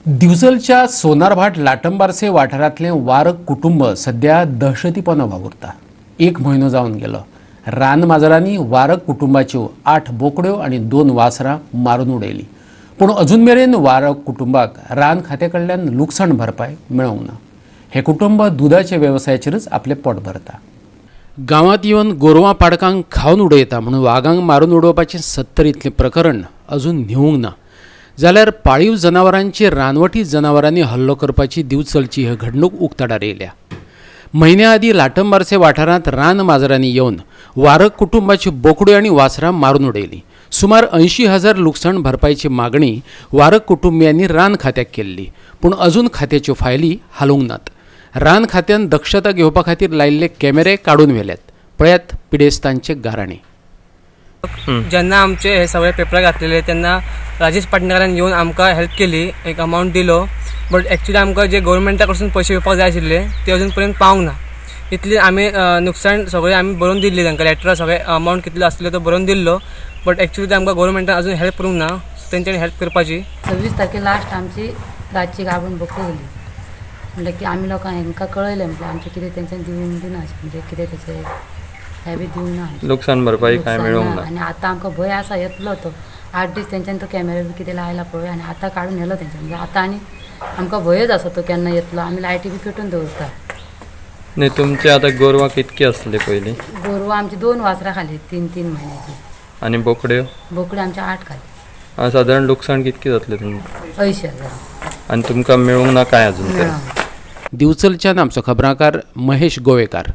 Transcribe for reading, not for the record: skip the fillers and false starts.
दिवचलच्या सोनारभाट लाटंबारसे वाठारांतलें वारक कुटुंब सध्या दहशतीपणा वावुरता. एक म्हयनो जावन गेलो, रान माजरांनी वारक कुटुंबाच्यो 8 बोकड्यो आनी 2 वासरां मारून उडयली. पूण अजून मेरेन वारक कुटुंबाक रान खात्या कडल्यान लुकसाण भरपाय मेळोंक ना. हें कुटुंब दुदाच्या वेवसायाचेरच आपलें पोट भरता. गांवांत येवन गोरवां पाडकांक खावन उडयता म्हणून वागांक मारून उडोवपाचें 70 प्रकरण अजून न्हिवूंक ना. जाल्यार पाळीव जनावरांची रानवटी जनावरांनी हल्लो करपाची दिवचलची ही घडणूक उक्ताडार येयल्या. म्हयन्या आदीं लाटंबारसे वाठारांत रान माजरांनी येवन वारक कुटुंबाची बोकड्यो आनी वासरां मारून उडयलीं. सुमार 80,000 लुकसाण भरपायची मागणी वारक कुटुंबियांनी रान खात्याक केल्ली, पूण अजून खात्याच्यो फायली हालूंक नात. रान खात्यान दक्षता घेवपा खातीर लायिल्ले कॅमेरे काडून व्हेल्यात. पळयात पिडेस्तांचे गाराणे. जेन्ना आमचे हे सगळे पेपर घातलेले तेन्ना राजेश पाटणेकारान येवन आमकां हेल्प केली, एक अमावंट दिलो. बट एक्चुली आमकां जे गव्हर्मेंटा कडसून पयशे येवपाक जाय आशिल्ले ते अजून पर्यंत पावंक ना. इतली आमी नुकसाण सगळें आमी बरोवन दिल्ली तांकां, लेटरां सगळे अमावंट कितलो आसलो तो बरोवन दिल्लो. बट एक्चुली ते आमकां गव्हर्मेंटान अजून हेल्प करूंक ना. सो तेंच्यांनी हेल्प करपाची. 26 तारखे लास्ट आमची रातची गाबून बकरी गेली. म्हणल्यार की आमी लोकांक हेंकां कळयलें, म्हटल्यार आमचें कितें तेंच्यांनी दिवंक दिना, म्हणजे कितें तेचें हें बी दिवंक ना. लुकसाण भरपाई काय लुकसाण मेळूंक ना. आनी आतां आमकां भंय आसा येतलो तो. 8 दीस तेंच्यांनी तो कॅमेरा बी कितें लायला पळय, आनी आतां काडून व्हेलो तेंच्यांनी. म्हणजे आतां आनी आमकां भंयच आसा तो केन्ना येतलो. आमी लायटी बी पेटोवन दवरता. न्ही, तुमचे आतां गोरवां कितकी आसली पयलीं? गोरवां आमची 2 वासरां खाली, 3-3 म्हयन्याची. आनी बोकड्यो? बोकड्यो आमच्या 8 खाली. आनी सादारण लुकसाण कितकें जातलें तुमचें? 80,000. आनी तुमकां मेळूंक ना काय अजून तरी? मेळोंक. दिवचलच्यान आमचो खबराकार महेश गोवेकार.